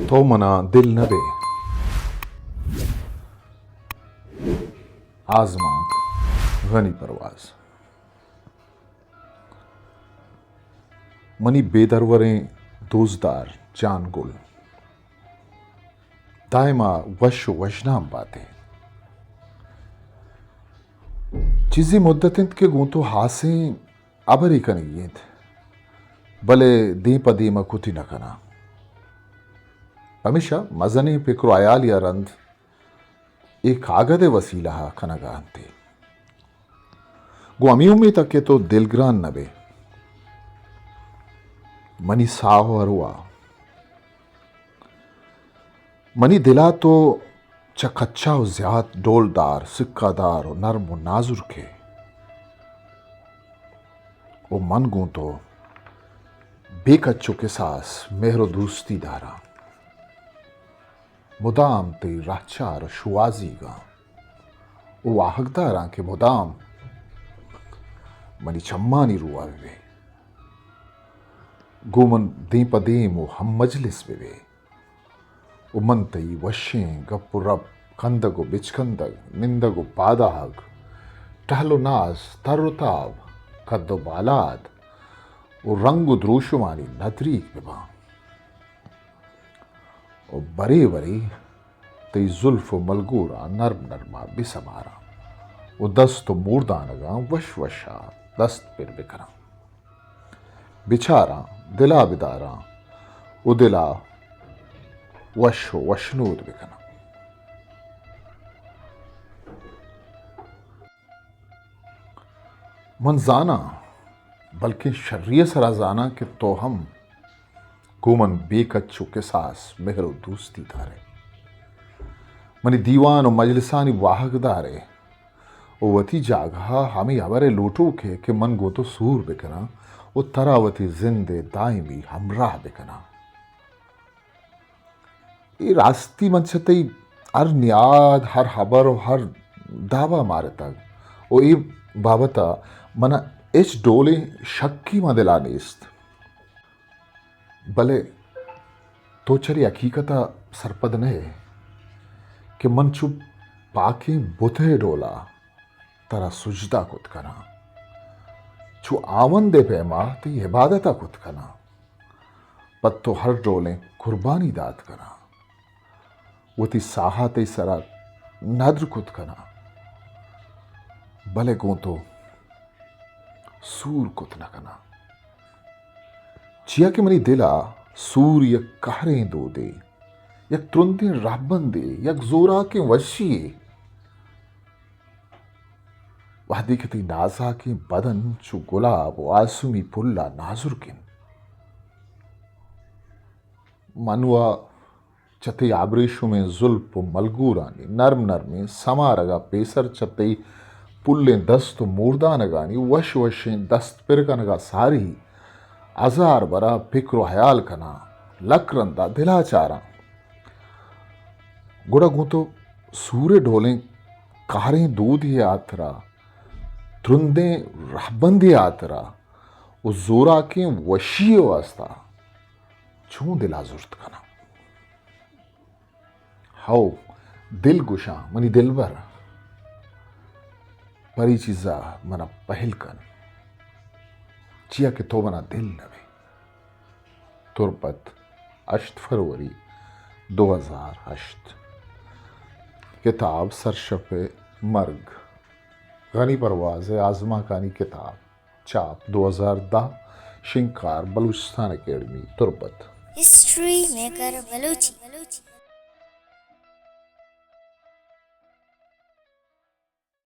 تو منا دل نہ بے۔ آزمانک، غنی پرواز۔ منی بے دروریں دوستدار جان گل، دائما وش و وشنام باتے۔ چیزے مدت انت کہ گوں تو ہاسیں ہبرے کنگی انت، بلے دیم پہ دیم ء کتی نہ کناں۔ پمیشا مزنیں پکر و ہیالے ء رند اے کاگد ء وسیلہ ء کنگ ء انت۔ گوں ہمے امیت ء کہ تو دلگران نہ بئے۔ منی ساہ و ارواہ، منی دل ء تو چہ کچا و زیات ڈولدار، سکہ دار و نرم و نازرک ئے۔ و من گوں تو بے کچ و کساس مہر و دوستی داراں۔ مدام تئی رہچار و شوہازیگاں و واہگ داراں کہ مدام منی چمانی روہا بہ بئے۔ گوں من دیم پہ دیم و ہم مجلس بہ بئے و من تئی وشیں گپ و رپ، کندگ و بچکندگ، نندگ و پادآہگ، ٹہل و ناز، تر و تاب، کد و بالاد و رنگ و دروشمانی ندریگ بہ باں۔ و برے برے تئی زلف و ملگوراں نرم نرما بہ سماراں و دست و موردانگاں وش وشا دست پر بکناں۔ بچاراں، دلا بداراں و دلا وش و وشنود بکناں۔ من زاناں، بلکیں شری ء سرا زاناں کہ تو ہم گوں من بے کچ و کساس مہر و دوستی دارئے۔ منی دیوان و مجلسانی واہگ دارئے و وتی جاگہا ہمے ہبر ء لوٹوک ئے کہ من گوں تو سور بکناں و ترا وتی زند ء دائمی ہمراہ بکناں۔ اے راستی من چہ تئی ہر نیاد، ہر ہبر و ہر دابا مارتگ و اے بابت ء من ء ہچ ڈولیں شکی ماں دل ء نیست۔ بلے تو چرے حقیقت ء سرپد نہ ئے کہ من چو پاکیں بت ء ڈول ء ترا سجدہ کت کناں، چو ہاوند ء پیما تئی عبادت ء کت کناں، پہ تو ہر ڈولیں قربانی دات کناں، وتی ساہ ء تئی سرا ندر کت کناں، بلے گوں تو سور کت نہ کناں۔ چیا کہ منی دل ء سور یک قہریں دودے، یک ترندیں رہبندے، یک زوراکیں وشی یے۔ وہدے کہ تئی نازاکیں بدن چو گلاب و آسمی پل ء نازرک انت، من وا چہ تئی ابریشمیں زلپ و ملگورانی نرم نرمیں سمارگ ء پیسر چہ تئی پلیں دست و موردانگانی وش وشیں دست پر کنگ ء ساری ہزار برا پکر و ہیال کناں، لک رندا دل ء چاراں۔ گڑا گوں تو سور ء ڈولیں قہریں دودے ء ہاترا، ترندیں رہبندے ء ہاترا و زوراکیں وشی ء واستا چون دل ء زرت کناں؟ ہئو، دل گوشاں، منی دلبر، پرے چیزا منا پہل کن، چیا کہ تو منا دل نہ بئے۔ تربت، ہشت فروری دو ہزار ہشت۔ کتاب سرشپ مرگ، غنی پرواز ء آزمانکانی کتاب۔ چاپ دو ہزار دہ، شنگکار بلوچستان اکیڈمی، تربت۔ History maker Balochi.